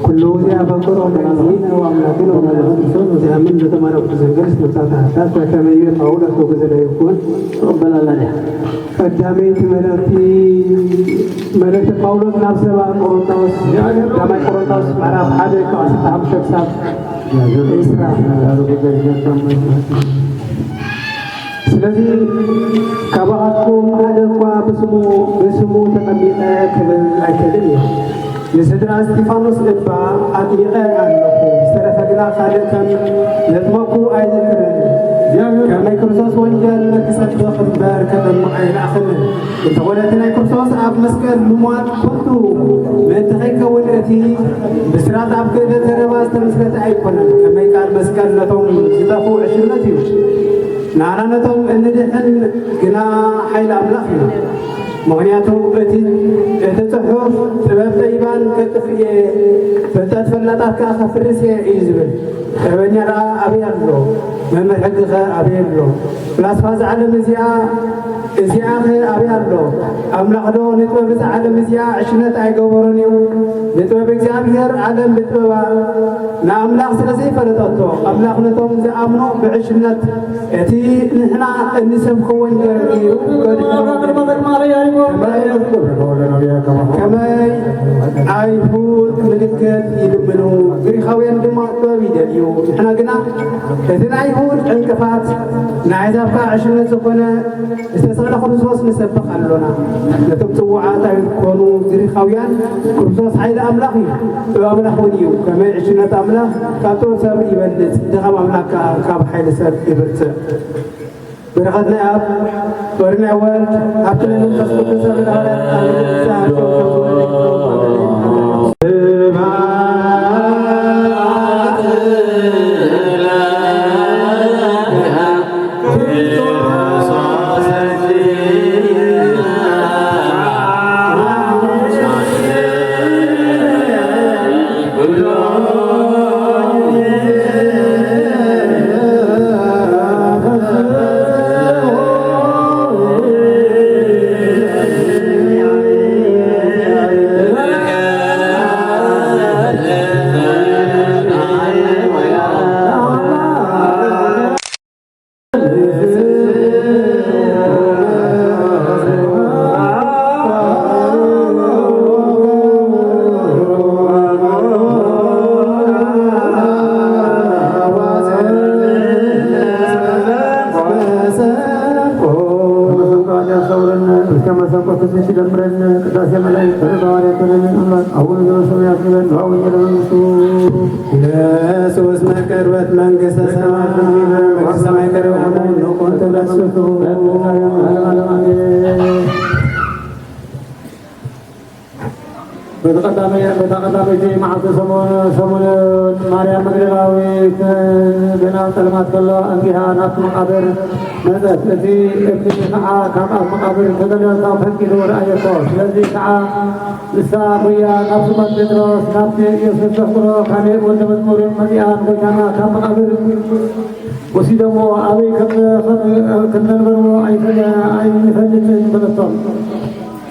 ኩሉ እዚኣ በቁሮ ናይ ዚእነ ወኣምላክነ ወመድኃኒነ እዚኣ ምን ለተማረኩ ዘንገርስ ነብሳት ኣሕዳስ ከመዩ ጳውሎስ ወግዘለ ይኩን ትቕበላላ ድያ? ቀዳመይቲ መልእኽቲ፣ መልእኽቲ ጳውሎስ ናብ ሰባ ቆሮንቶስ፣ ቀዳማይ ቆሮንቶስ ምዕራፍ ሓደ ካብ ዓሰርተ ሓሙሽተ ክሳብ ዒስራ። ስለዚ ካባኻትኩም ሓደ እኳ ብስሙ፣ ብስሙ ተጠሚቐ ክብል ኣይክእልን እየ። ንስድራ እስጢፋኖስ እባ ኣጥሚቐ ኣለኹ፣ ዝተረፈ ግና ካልእ ከም ዘጥመቕኩ ኣይዝክርን። ከም ናይ ክርስቶስ ወንጌል ክሰብኽ እምበር ከጠምቕ ኣይለኣኸንን። እንተኾነ እቲ ናይ ክርስቶስ ኣብ መስቀል ምሟት ከንቱ ምእንቲ ከይከውን፣ እቲ ብስራት ኣብ ክእለት ዘረባ ዝተመስረተ ኣይኮነን። ከመይ ቃል መስቀል ነቶም ዝጠፍኡ ዕሽነት እዩ፣ ንዓና ነቶም እንድሕን ግና ሓይሊ ኣምላኽ እዩ። ምኽንያቱ እቲ፣ እቲ ጽሑፍ፣ "ጥበብ ጠቢባን ከጥፍእ እየ፣ ፍልጠት ፈላጣት ከኣ ከፍርስ እየ" እዩ ዝብል። ጥበበኛ ደኣ ኣበይ ኣሎ? መምህር ሕጊ ከ ኣበይ ኣሎ? ፍላስፋ እዛ ዓለም እዚኣ፣ እዚኣ ከ ኣበይ ኣሎ? ኣምላኽ ዶ ንጥበብ እዛ ዓለም እዚኣ ዕሽነት ኣይገበሮን እዩ? ንጥበብ እግዚኣብሔር ዓለም ብጥበባ ንኣምላኽ ስለ ዘይፈለጠቶ፣ ኣምላኽ ነቶም ዝኣምኑ ብዕሽነት እቲ ንሕና እንሰብኮ ወንጌል ገይሩ ገዲፍዎ። ከመይ ኣይሁድ ምልክት ይልምኑ፣ ግሪኻውያን ድማ ጥበብ ይደልዩ። ንሕና ግና እቲ ናይ ኣይሁድ ዕንቅፋት፣ ንኣሕዛብ ከኣ ዕሽነት ዝኾነ ዝተሰቕለ ክርስቶስ ንሰብኽ ኣሎና። ነቶም ጽዉዓት ኣይሁድ ኮኑ ግሪኻውያን፣ ክርስቶስ ሓይሊ ኣምላኽ እዩ፣ ጥበብ ኣምላኽ እውን እዩ። ከመይ ዕሽነት ኣምላኽ ካብ ጥበብ ሰብ ይበልጽ፣ ድኻም ኣምላኽ ከኣ ካብ ሓይሊ ሰብ ይብርትዕ። በረኸት ናይ ኣብ፣ ፍቕሪ ናይ ወልድ፣ ሃብቲ ናይ መንፈስ ቅዱስ ኣብ ልዕሊ ኣርያም ኣብ ልዕሊ ዛሃብ መሰንቆ ያስተውለነ፣ እስከ መሰንቆ ትንሽ ይደምረን። ቅዳሴ መላእክት፣ ጸሎተ ሐዋርያት፣ ጸሎተ አምላክ፣ አቡነ ዘበሰማያት ይበል፣ ወአቡነ ዘበመንግስቱ። ኢየሱስ መቀርበት መንግስተ ሰማይ፣ መንግስተ ሰማይ ቀረበ፣ ንቁም ተደስቱ። ዓለም ዓለም አሜን። በቲ ቀዳመይ-፣ በታ ቀዳመይቲ መዓልቲ ሰሙን፣ ሰሙን ማርያም መግደላዊት ገና ጸልማት ከሎ ኣንጊሃ ናብቲ መቓብር መጸት። እቲ እምኒ ኸዓ ካብ ኣፍ መቓብር ተገሊጹ ፈንቂሉ ረኣየቶ። ስለዚ ኸዓ ንሳ ጉያ ናብ ስሞን ጴጥሮስ፣ ናብቲ ኢየሱስ ዘፍቅሮ ካልእ ወዲ መዝሙርን መጺኣ፣ ንጎይታና ካብ መቓብር ወሲዶምዎ፣ ኣበይ ከም፣ ከም፣ ከም ዘንበርዎ ኣይፈለ-፣ ኣይንፈልጥን በለቶም።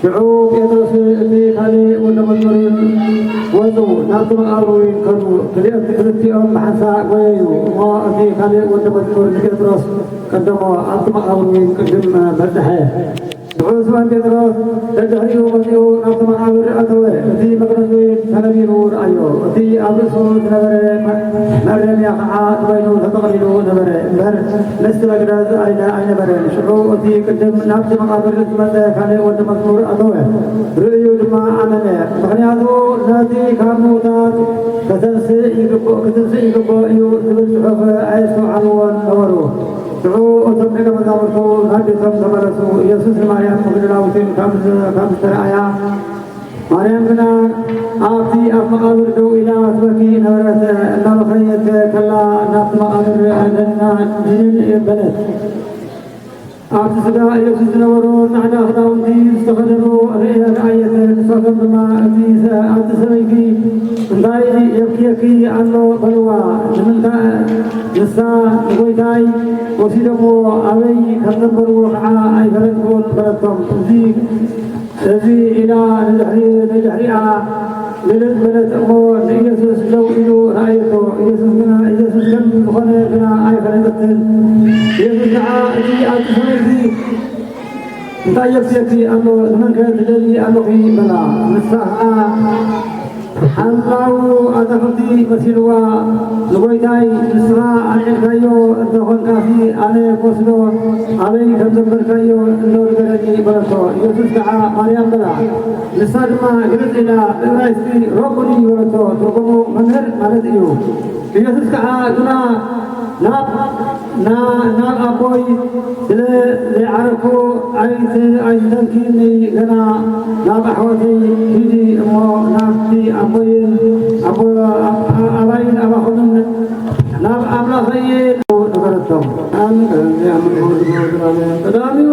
ሽዑ ጴጥሮስ እቲ ካልእ ወዲ መዝሙርን ወጹ፣ ናብቲ መቓብር እውን ከዱ። ክልኤቲ-፣ ክልቲኦም ብሓንሳእ ጎየዩ እሞ፣ እቲ ካልእ ወዲ መዝሙር ንጴጥሮስ ቀደሞ፣ ኣብቲ መቓብር እውን ቅድም በጽሐ። ሽዑ ስሞን ጴጥሮስ ደድሕሪኡ መጺኡ ናብቲ መቓብር ኣተወ። እቲ መግነዝ እውን ተነቢሩ ረኣዮ። እቲ ኣብ ርእሱ ዝነበረ መ-፣ መረምያ ኸዓ ንበይኑ ተጠቕሊሉ ነበረ እምበር፣ ምስቲ መግነዝ ኣይነ-፣ ኣይነበረን። ሽዑ እቲ ቅድም ናብቲ መቓብር ዝመጸ ካልእ ወዲ መዝሙር ኣተወ፣ ርእዩ ድማ ኣመነ። ምኽንያቱ ነቲ ካብ ምዉታት ከተንስእ ይግብኦ፣ ክትንስእ ይግብኦ እዩ ዝብል ጽሑፍ ኣየስተውዓልዎን ነበሩ። ሽዑ እቶም ደቀ መዛሙርቱ ናብ ቤቶም ተመለሱ። ኢየሱስ ንማርያም መግደላዊትን ካብ ዝ-፣ ካብ ዝተረኣያ፣ ማርያም ግና ኣብቲ ኣብ መቓብር ደው ኢላ ትበኪ ነበረት። እናበኸየት ከላ ናብቲ መቓብር ደኒና ድንን በለት። ኣብቲ ስጋ ኢየሱስ ዝነበሩ ጻዕዳ ክዳውንቲ ዝተኸደኑ ርእየ-፣ ረኣየት። ንሳቶም ድማ እቲ ሰ-፣ ኣብቲ ሰበይቲ እንታይ የብክየኪ ኣሎ በልዋ። ንምንታይ ንሳ ንጎይታይ ወሲዶምዎ ኣበይ ከም ዘንበርዎ ከዓ ኣይፈለጥኩን በለቶም። እዚ እዚ ኢላ ንድሕሪ-፣ ንድሕሪኣ ግልጽ በለት እሞ ንኢየሱስ ደው ኢሉ ረኣየቶ። ኢየሱስ ግና፣ ኢየሱስ ከም ዝኾነ ግና ኣይፈለጠትን። ኢየሱስ ከዓ እቲ ኣብቲ ሰበይቲ እንታይ የብስየኪ ኣሎ? ንመንከ ትደሊ ኣለኺ? በላ። ንሳ ከዓ ሓላው ኣታኽልቲ መሲልዋ፣ ንጎይታይ ንስኻ ኣልዒልካዮ እንተኾንካሲ ኣነ ክወስዶ ኣበይ ከም ዘንበርካዮ እንዶ ንገረኒ በለቶ። ኢየሱስ ከዓ ማርያም በላ። ንሳ ድማ ግልጽ ኢላ ብእብራይስጢ ረቡኒ በለቶ። ትርጉሙ መምህር ማለት እዩ። ኢየሱስ ከዓ ግና ናብ ና-፣ ናብ ኣቦይ ስለ ዘይዓረኩ ኣይት-፣ ኣይትተንክኒ፣ ገና ናብ ኣሕዋተይ ሂዲ እሞ ናብቲ ኣቦይን ኣቦ-፣ ኣብ-፣ ኣባይን ኣባኹምን ናብ ኣምላኸይ ንገረቶም። ኣሜን። ቀዳሚዎ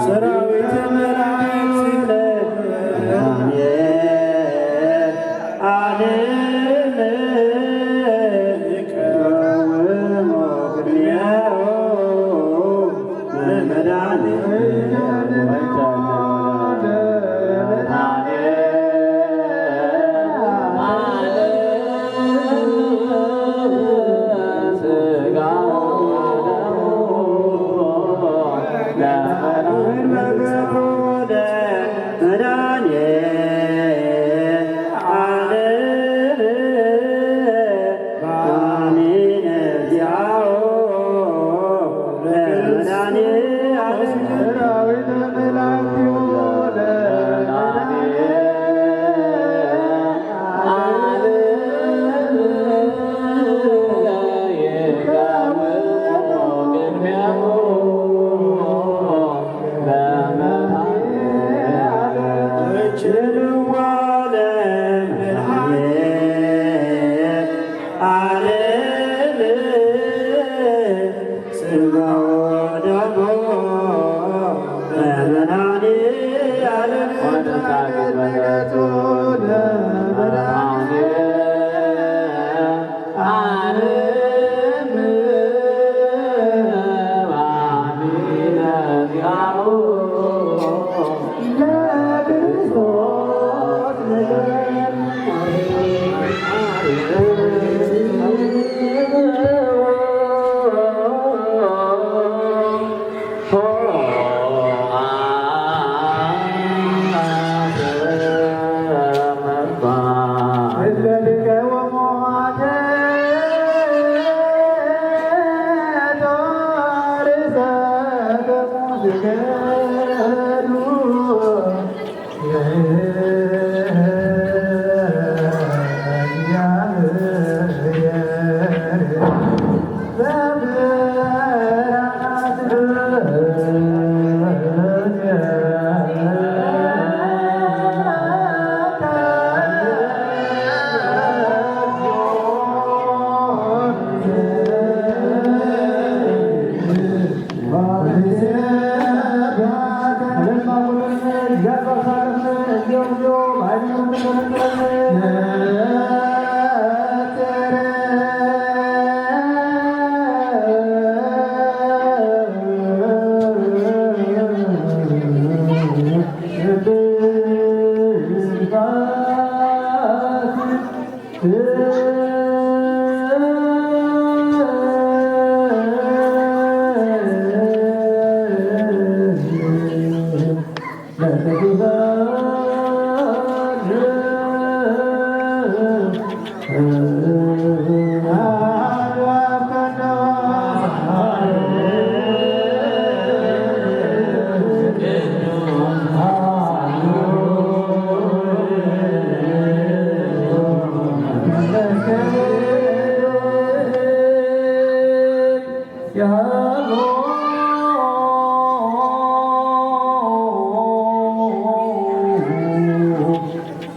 ሰራዊተ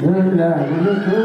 መላእክት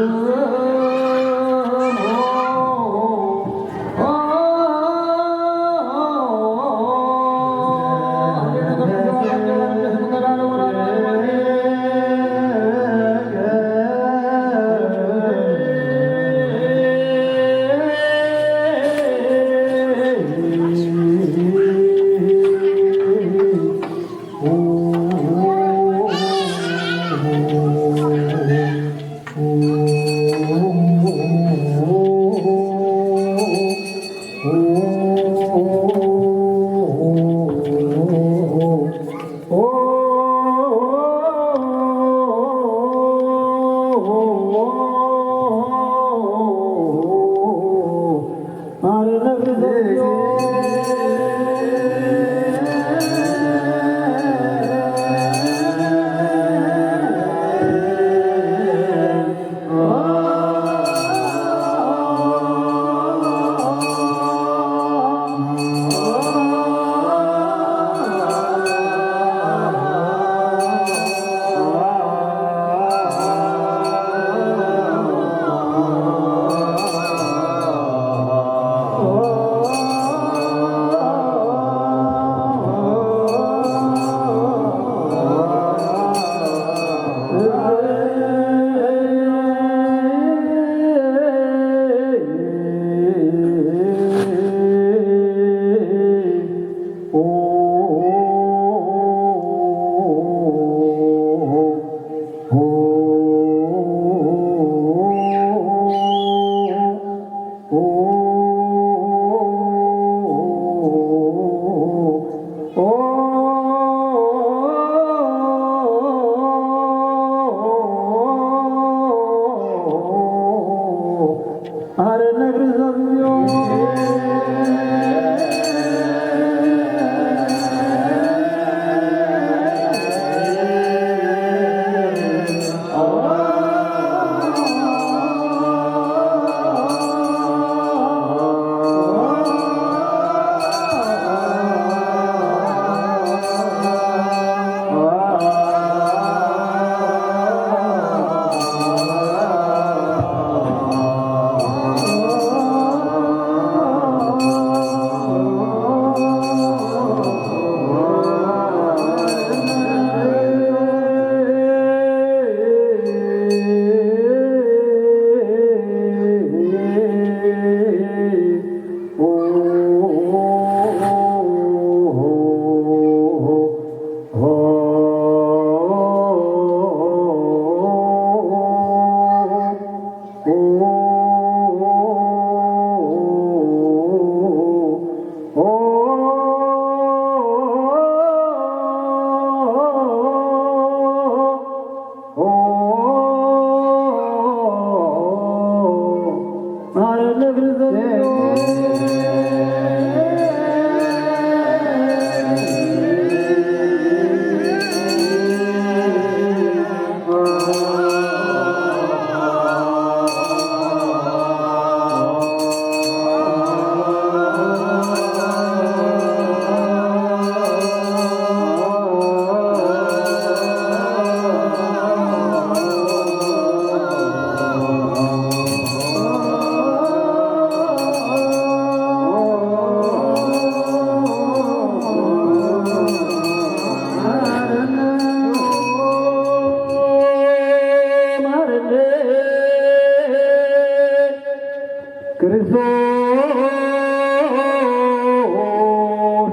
ክርስቶስ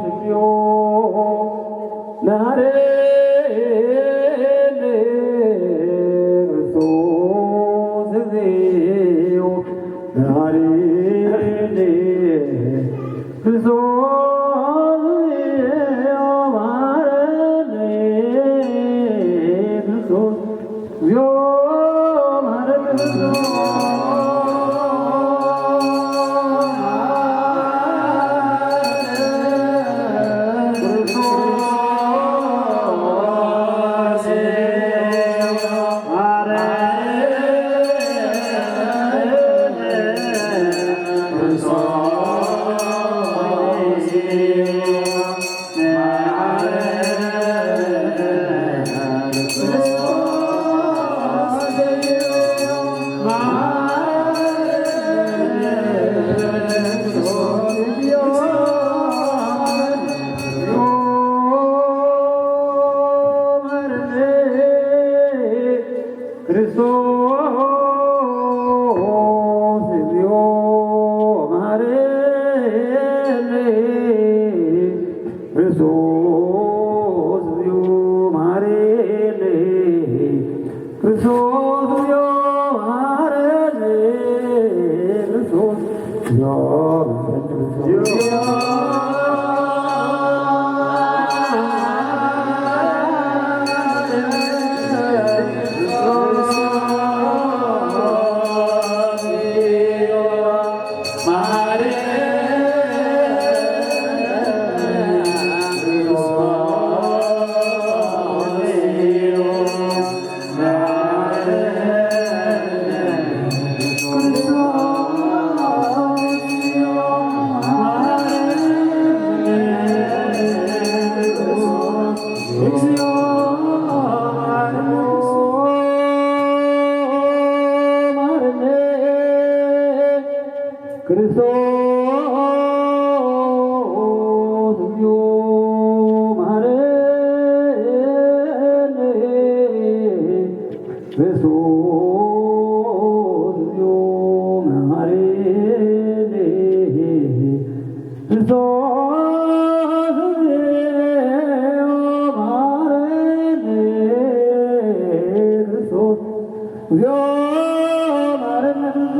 እግዚኦ መሐረነ። ክርስቶስ እግዚኦ መሐረነ። ክርስቶስ እግዚኦ መሐረነ። ክርስቶስ ክርስቶስ እግዚኦ መሐረነ። ክርስቶስ እግዚኦ መሐረነ። ክርስቶስ እግዚኦ መሐረነ። ክርስቶስ እግዚኦ መሐረነ።